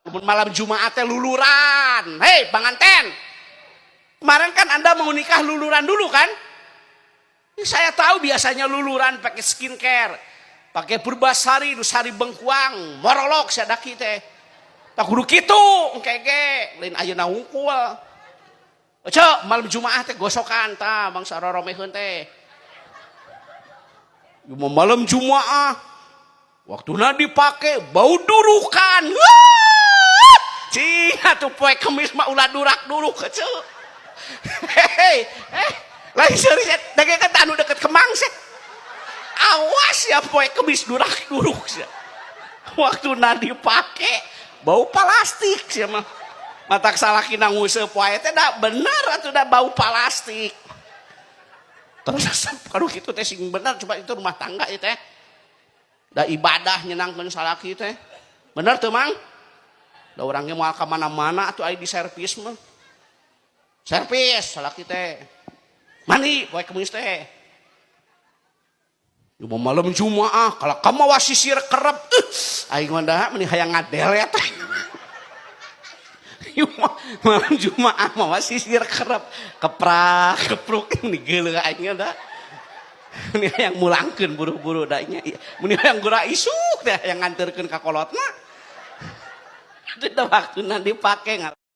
Mun malam Jumat teh luluran. Hei, panganten. Kemarin kan Anda mau nikah luluran dulu kan? Ini saya tahu biasanya luluran pakai skincare, pakai purbasari, nu sari bengkuang, morolok sadaki teh. Tak kudu kitu, engke ge, lain ayeuna hungkul. Cek, malam Jumat teh gosokan tah bangsa roromeheun teh. Malam Jumat waktuna dipake bau durukan. Wah! Cing atuh poe Kemis mah ulah durak-duruk kecil. Hei, eh, lain serius dage kan anu deket Kemang sih. Awas ya poe Kemis durak-duruk sih. Waktuna dipake bau plastik sih mah. Matak salakina nguseup wae teh da bener atuh da bau plastik. Terus kalau gitu teh sing bener, coba itu rumah tangga itu teh. Da ibadah nyenangkeun salaki teh. Bener tuh, Mang? Da orangnya moal ka mana-mana atuh ai di servis mah. Servis salaki teh. Mandi poe Kemis teh. Cuma malam Jumaah kalau kamu mawa sisir kerep, aing mah da meni hayang ngadelet. Malam Jumaah mawa sisir kerep, keprak kepruk ini geuleuh aing da. Meni hayang mulangkeun buru-buru da nya. Meni hayang gura isuk teh hayang nganterkeun ka kolotna. Itu waktuna dipake.